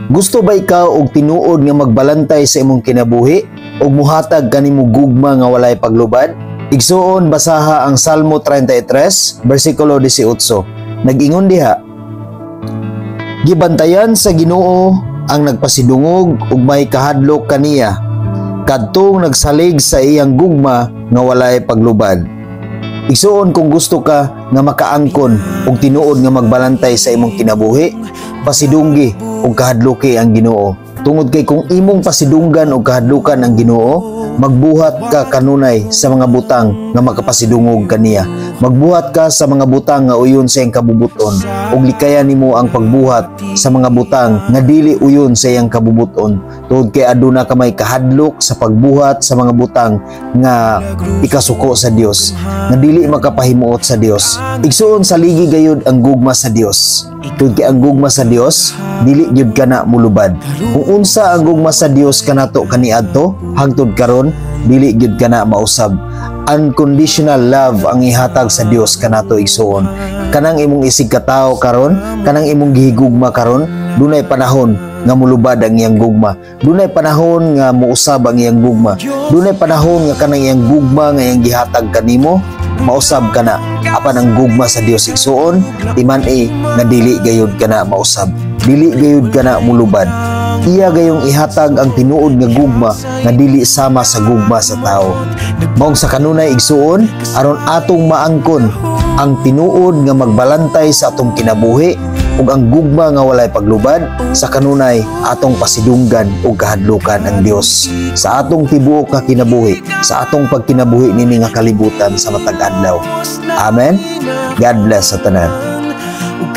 Gusto ba ikaw og tinuod nga magbalantay sa imong kinabuhi ug muhatag kanimo gugma nga walay paglubad? Igsuon, basaha ang Salmo 33 bersikulo 18. Nag-ingon diha, "Gibantayan sa Ginoo ang nagpasidungog ug may kahadlok kaniya, kadtong nagsalig sa iyang gugma nga walay paglubad." Igsuon, kung gusto ka nga makaangkon og tinuod nga magbalantay sa imong kinabuhi, pasidunggi ug kahadluki ang Ginoo. Tungod kay kung imong pasidunggan og kahadlukan ang Ginoo, magbuhat ka kanunay sa mga butang nga makapasidungog kaniya. Magbuhat ka sa mga butang nga uyon sa iyang kabubuton ug likayan nimo ang pagbuhat sa mga butang nga dili uyon sa iyang kabubuton. Tungod kay aduna ka may kahadlok sa pagbuhat sa mga butang nga ikasuko sa Dios, nga dili makapahimuot sa Dios. Igsuon, saligi gayud ang gugma sa Dios. Tungod kay ang gugma sa Dios dili gyud kana mulubad. Kung unsa ang gugma sa Dios kanato kaniadto hangtod karon, dili gyud kana mausab. Unconditional love ang ihatag sa Dios kanato, igsuon. Kanang imong isig katawo karon, kanang imong gihigugma karon, dunay panahon nga mulubad ang iyang gugma. Dunay panahon nga muusab ang iyang gugma. Dunay panahon nga kanang iyang gugma nga iyang gihatag kanimo, mausab kana. Apan ang gugma sa Dios, igsuon, timan-i nga dili gayud kana mausab. Dili gayud kana mulubad. Iya gayong ihatag ang tinuod nga gugma nga dili sama sa gugma sa tao. Maong sa kanunay, igsuon, aron atong maangkon ang tinuod nga magbalantay sa atong kinabuhi ug ang gugma nga walay paglubad, sa kanunay atong pasidunggan ug kahadlukan ang Dios sa atong tibuok nga kinabuhi, sa atong pagkinabuhi nini nga kalibutan sa matag adlaw. Amen. God bless sa tanan. Ug